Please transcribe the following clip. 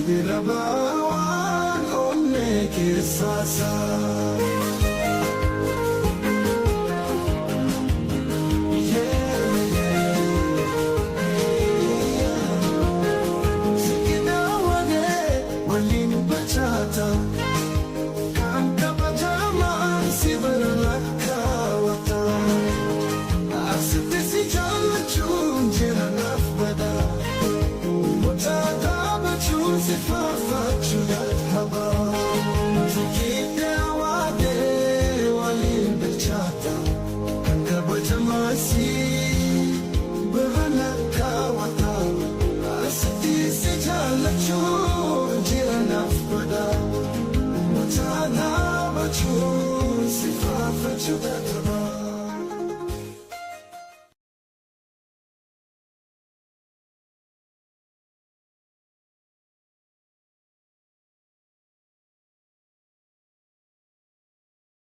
bira waan onnee keessaasaa. Sikina wage waliin bachata kan kabajamaan si bira lakkaawata. Asitti si jaallachuun jira naaf bada. Mucaa dhaabachuun si faarfachuu dadhaba. Sikina wage waliin bilchaata kan kabajamaan si bira lakkaawata. Asitti si jaallachuun jira naaf bada. Mucaa dhaabachuun si faarfachuu dadhaba.